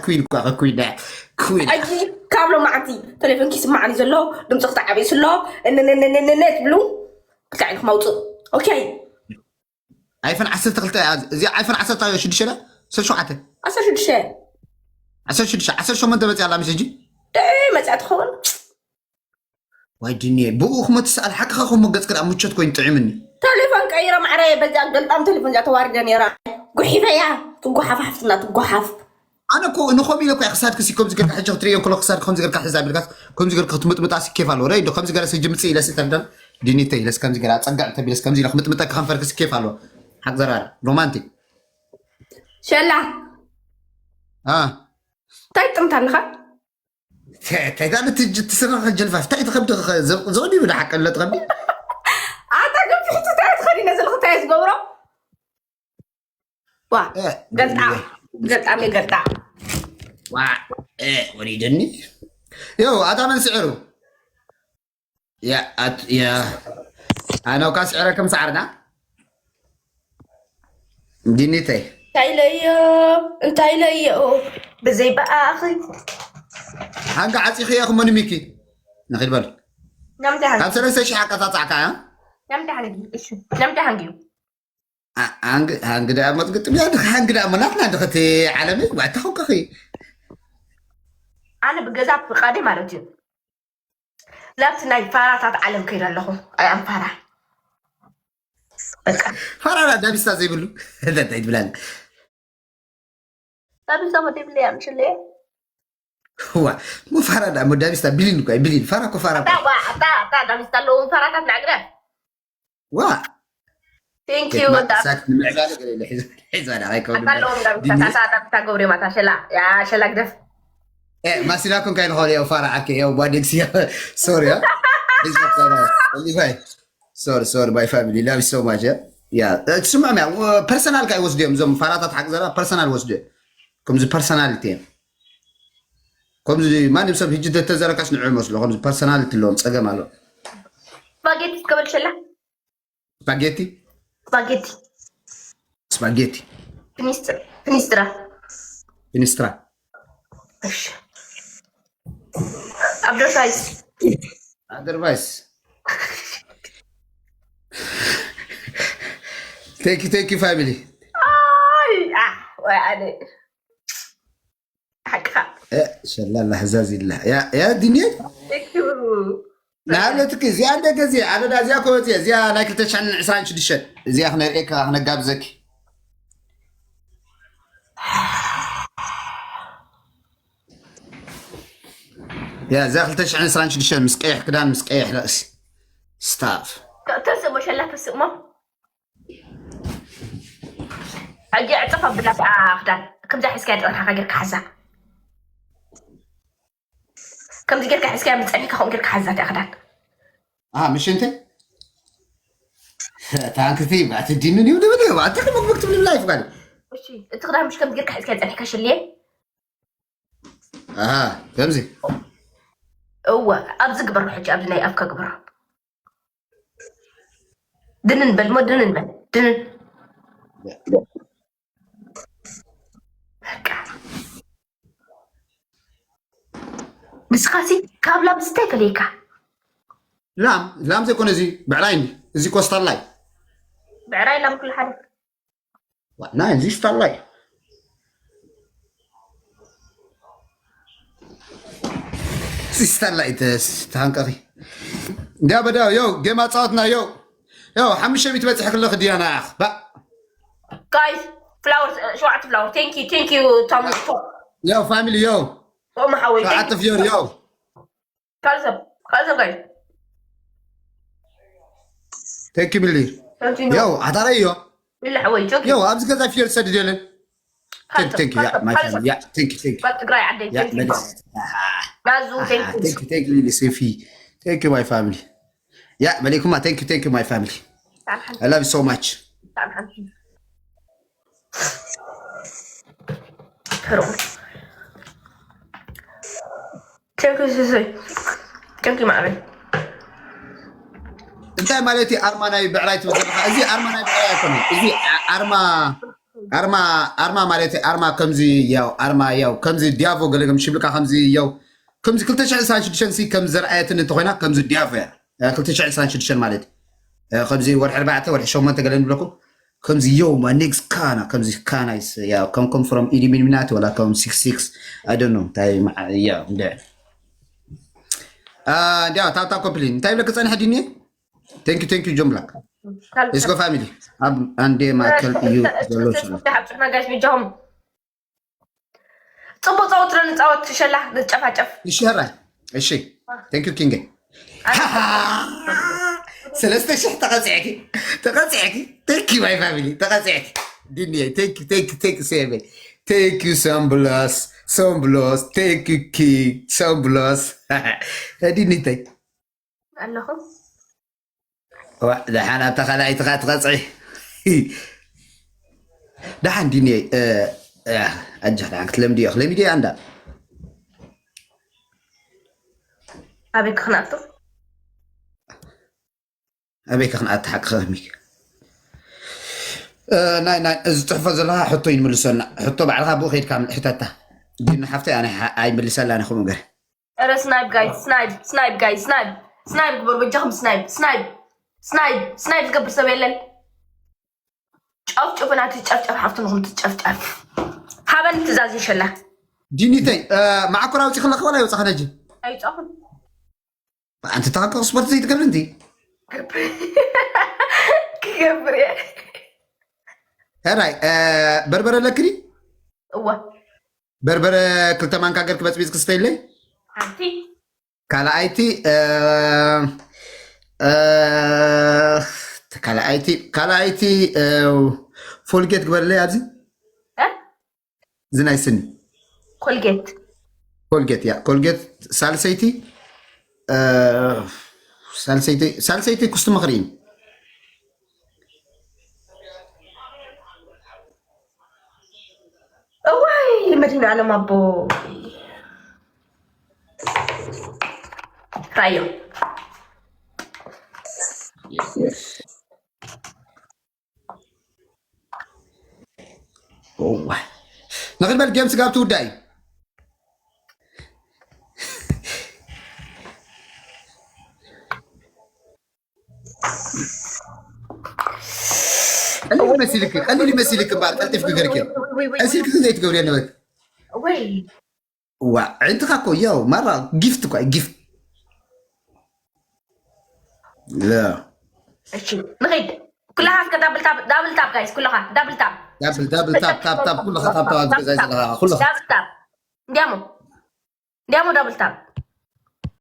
ኩን እኳ ኩን ኩን ሕጂ ካብ ሎማዓንቲ ቴሌፎን ክስማዓኒ ዘሎ ድምፂ ክተዓብስ ኣሎ። እነነነነነ ትብሉ ክልተ ዓይንኩም ኣውፅእ። ኦኬ። ኣይፈን ዓሰርተ ክልተ እያ። እዚ ኣይፈን ዓሰርተ ሽዱሽተ ደ? ዓሰርተ ሸውዓተ። ዓሰርተ ሽዱሽተ። ዓሰርተ ሽዱሽተ፣ ዓሰርተ ሸሞንተ መፅያ ኣላ ምስ ሕጂ። ድዒ መፅያ ትኸውን። ዋይ ድኒ ብኡ ክመትስኣል ሓቅኻ ከም መገፅካ ደኣ ምቾት ኮይኑ ጥዒምኒ። ቴሌፎን ቀይረ ማዕረ በዛ ገልጣም ቴሌፎን እዚኣ ተዋርደ ነይራ። ጉሒፈያ ትጓሓፍ ሓፍትና ትጓሓፍ። ኣነ እኮ ንኸም ኢለ እኮ ክሳድክሲ ከምዚ ገርካ ሕጂ ክትርእዮ እንከሎ ክሳድ ከምዚ ገርካ ሕዛ ቢልካስ ከምዚ ገርካ ክትምጥምጣ ሲኬፍ ኣለዎ። ረይ ዶ ከምዚ ገረ ስጅምፂ ኢለ ሲተርደን ዲኒተ ኢለስ ከምዚ ገረ ኣፀግዕ ተቢለስ ከምዚ ኢለ ክምጥምጠ ክኸንፈርክ ሲኬፍ ኣለዎ። ሓቅ ዘራር ሮማንቲክ ሸላ አ እንታይ ጥምታ ኣለኻ? እንታይ ዳለ ትስኻ ጀልፋፍ እንታይ ትኸብዲ ዘቕዲሩ ዶ ሓቀለ ትኸብዲ ኣታ ግን ፍሕቲ እንታይ ትኸዲነ ዘለኹ እንታይ ዝገብሮ? ዋ ገልጣ ገልጣ ገልጣ ዋ ወሪደኒ። ዮ ኣታ መን ስዕሩ? ኣነው ካስዕረ ከም ሰዓርና ዲኒተይ እንታይ ኢለዮ እንታይ ኢለዮ ብዘይ በኣኺ ሓንጋ ዓፂኽዮ ክመኑ ሚኪ ንኽድ በል ናምታይ ካብ ሰለስተ ሺሕ ኣቀፃፃዕካ እያ ናምታይ ሓንጊ እሺ ናምታይ ሓንጊ እዩ ሃንግ ደኣ ሞት ግጥም እያ ድኻ ሃንግ ደኣ ሞናትና ድኸቲ ዓለመይ ዋታ ኹንከኺ ኣነ ብገዛ ፍቓደይ ማለት እዩ ናብቲ ናይ ፋራታት ዓለም ከይደ ኣለኹ ኣይ ኣም ፋራ ፋራ ዳቢስታ ዘይብሉ እንታይ ትብላል ዳቢስታ ወደ ብለ ያምሽለ ዋ ሞ ፋራ ዳ ሞ ዳቢስታ ቢሊን እኮ ቢሊን ፋራ እኮ ፋራ ኣታ ኣታ ዳቢስታ ኣለዎም ፋራታት ናግረ ዋ Thank you ሳክ ንምዕባለ ገለ ኢለ ሒዞ ሒዞ ዳ ኣይከውን ኣለዎም ዳቢስታ ገብሬ ማታ ሸላ ያ ሸላ ግደፍ ማሲላኩም ካይ ንኸሉ ያው ፋራ ዓከ ያው ጓደግሲ ሶሪ ያ ሊፋይ ሶሪ ሶሪ ባይ ፋሚሊ ላቭ ሶ ማች ያ ትስምዖም ያ ፐርሰናል ካይ ወስድዮም እዞም ፋራታት ሓቂ ዘራ ፐርሰናል ወስድዮ ከምዚ ፐርሰናሊቲ እዮም ከምዚ ማንም ሰብ ህጂ ተተዘረካስ ንዑ መስሎ ከምዚ ፐርሰናሊቲ ኣለዎም ፀገም ኣሎ ስፓጌቲ ክትከበል ሸላ ስፓጌቲ ስፓጌቲ ስፓጌቲ ፒኒስትራ ፒኒስትራ እሺ ኣዶሳይስ ኣደርቫይስ ቴንኪ ቴንኪ ፋሚሊ ኣይ ኣህ ወይ ኣነ ሓቅኻ ሸላላ ህዛዝ ኢላ ያ ያ ድንየት ናለትክ እዚኣ እንደ ገዜ ኣነ ዳ እዚኣ ኮ ወፂ እዚኣ ናይ ክልተ ሽሕን ዕስራን ሽዱሽተን እዚኣ ክነርእየካ ክነጋብዘኪ ያ እዛ ክልተ ሽሕን ዕስራን ሽዱሽተን ምስ ቀይሕ ክዳን ምስ ቀይሕ ርእሲ ስታፍ ተስእሞ ሸላ ተስእሞ ሕጂ ዕፅፍ ኣብላ ክዳን ከምዛ ሕዝካ ጨርሓካ ጌርካ ሓዛ ከምዚ ጌርካ ሕዝካ ምፀኒካ ከምኡ ጌርካ ሓዛ እቲኣ ክዳን ምሽ እንተ ታንክቲ ባቲ ዲኑ ኒው ድብል ባቲ ክመግመግ ትብል ላይፍ ጋር እሺ እቲ ክዳን ምሽ ከምዚ ጌርካ ሕዝካ ፀኒካ ሽልየ ከምዚ እወ ኣብዚ ግበሮ ሕጂ ኣብዚ ናይ ኣፍካ ግበሮ ድንን በል ሞ ድንን በል ድንን ንስኻሲ ካብ ላም ዝታይ ፈለየካ ላም ላም ዘይኮነ እዚ ብዕራይ እዚ ኮስታላይ ብዕራይ ላም ኩሉ ሓደ ናይ እዚ ስታላይ ሲስተር ላይት ተሃንቀኺ እንዲያ በዳ ዮ ጌም ኣፃወትና ዮ ዮ ሓሙሽተ ሚእቲ በፅሕ ክለኽ ድያና ያኽ ባ ጋይስ ፍላወር ሸውዓተ ፍላወር ቴንክ ዩ ቴንክ ዩ ቶም ዮ ፋሚሊ ዮ ቶም ሓወይ ሸውዓተ ፍዮር ዮ ካልሰብ ካልሰብ ጋይስ ቴንክ ዩ ሚሊ ዮ ኣታራይ ዮ ሚሊ ሓወይ ጆኪ ዮ ኣብዚ ገዛ ፍዮር ሰድድ የለን Thank you, thank you. Yeah, my friend. Yeah, thank you, thank you. ትግራይ ዓደይ Yeah, ቴንክ ዩ but- ናዙ Ah, ቴንክ ዩ thank you, thank you, Lily Sefi. Thank you, my family. Yeah, Malikum, thank you, thank you, my family. I love you so much. ቴንክ ዩ ቴንክ ዩ ማዕረይ እንታይ ማለት እዩ ኣርማ ናይ ብዕራይ ትብል ዘለካ? እዚ ኣርማ ናይ ብዕራይ ኣይኮነን። እዚ ኣ- ኣርማ ኣርማ ኣርማ ማለት ኣርማ ከምዚ ያው ኣርማ ያው ከምዚ ዲያቮ ገለ ከም ሽብልካ ከምዚ ያው ከምዚ ክልተ ሽሕን ዕስራን ሽዱሽተን ሲ ከም ዘርኣየትን እንተኾይና ከምዚ ዲያቮ እያ። እ፣ ክልተ ሽሕን ዕስራን ሽዱሽተን ማለት እ፣ ከምዚ ወርሒ ኣርባዕተ ወርሒ ሸሞንተ ገለ ንብለኩም ከምዚ ዮ ማኒግስ ካና ከምዚ ካና ይስ ያው ከም ከም ፍሮም ኢሊሚናቲ ወላ ከም ሲክስ ሲክስ ኣይ ዶንት ኖ እንታይ ያ እንደ አ እንዲያ ታታ ኮፕሊን እንታይ ብለክ ጸንሐ ዲኒ Thank you, thank you, John Black. Let's go, family. ኣብ ኣንዴ ማእከል እዩ ዘሎ ሽላ። ሓብትና ጋሽ ብጃኹም ጽቡቅ ጸወት ዶ ንጻወት ሸላ ንጨፋጨፍ። እሺ፣ ሕራይ። እሺ። Thank you, ኪንገ። ሰለስተ ሽሕ ተቐጺዕኪ። ተቐጺዕኪ። Thank you, my family. ተቐጺዕኪ። ዲኒ፣ thank you, thank you, thank you, ሴበ። Thank you, Samblas. Samblas. Thank you, King. Samblas. ዲኒ፣ thank you. ኣለኹ። ዋ፣ ደሓን ኣብታ ካልኣይቲ ኸዓ ትቐፅዒ። ደሓን ዲኒ፣ እ፣ እ፣ ኣጆኽ ደሓን ክትለምድዮ፣ ክትለምድዮ ኣንዳ። ኣበይ ክኽናቱ? ኣበይ ከኽንኣት ሓቂ ከህሚ። እ፣ ናይ፣ ናይ፣ እዚ ፅሕፎ ዘለኻ ሕቶ ይንምልሰና። ሕቶ ባዕልኻ ብኡ ከይድካ ሕተታ። ዲኒ ሓፍተይ ኣነ ሓ-፣ ኣይምልሰላን ይኹም ገር። ኧረ ስናይፕ ጋይስ፣ ስናይፕ፣ ስናይፕ ጋይስ፣ ስናይፕ፣ ስናይፕ ግበሩ በጃኹም፣ ስናይፕ፣ ስናይፕ፣ ስናይፕ፣ ስናይፕ ዝገብር ሰብ የለን። ጨፍጭፉ፣ ናቲ ጨፍጨፍ፣ ሓፍትንኹም ትጨፍጨፍ። ሃበን ትእዛዝ ይሸላ። ዲኒተይ፣ እ፣ መዓኮር ኣውፂ ከለኻ ዋላ ይወፃ ከነጂ? ኣይውፃኹም። ኣንቲ ተኻከ ስፖርት ዘይትገብር እንቲ? ክገብር እየ። ሕራይ፣ እ፣ በርበረ ኣለክኒ? እወ። በርበረ ክልተ ማንካ ገርክ በፅቢፅ ክስተይለይ? ሓንቲ። ካልኣይቲ፣ እ፣ እ፣ ካልኣይቲ፣ ካልኣይቲ፣ እ፣ ፎልጌት ግበርለይ ኣብዚ። እ? እዚ ናይ ስኒ። ኮልጌት። ኮልጌት፣ ያ፣ ኮልጌት ሳልሰይቲ፣ እ፣ ሳልሰይቲ፣ ሳልሰይቲ ኩስቲ ምኽሪ እዩ። እዋይ መድህን ዓለም ኣቦ ራዮ። እዋይ። ንኽድ በል ጌም ስጋብ ትውዳእ እዩ። ቀሊል መሲልክ፣ ቀሊል መሲልክ እምበኣር ቀልጢፍክ ገርክ። ቀሲልክ ግን ዘይትገብርዮ ነበርክ። ወይ ዋ፣ ዕንትኻ እኮ ያው ማራ ጊፍት እኮ ጊፍት። ለ እሺ ንኸይድ። ኩላኻ እስከ ዳብል ታብ፣ ዳብል ታብ ጋይስ፣ ኩላኻ ዳብል ታብ። ዳብል፣ ዳብል ታብ፣ ታብ፣ ታብ፣ ኩላኻ ታብ፣ ታብ፣ ኣብዚ ገዛ ዘለኻ፣ ኩላኻ። ዳብል ታብ። እንዲያሞ፣ እንዲያሞ ዳብል ታብ።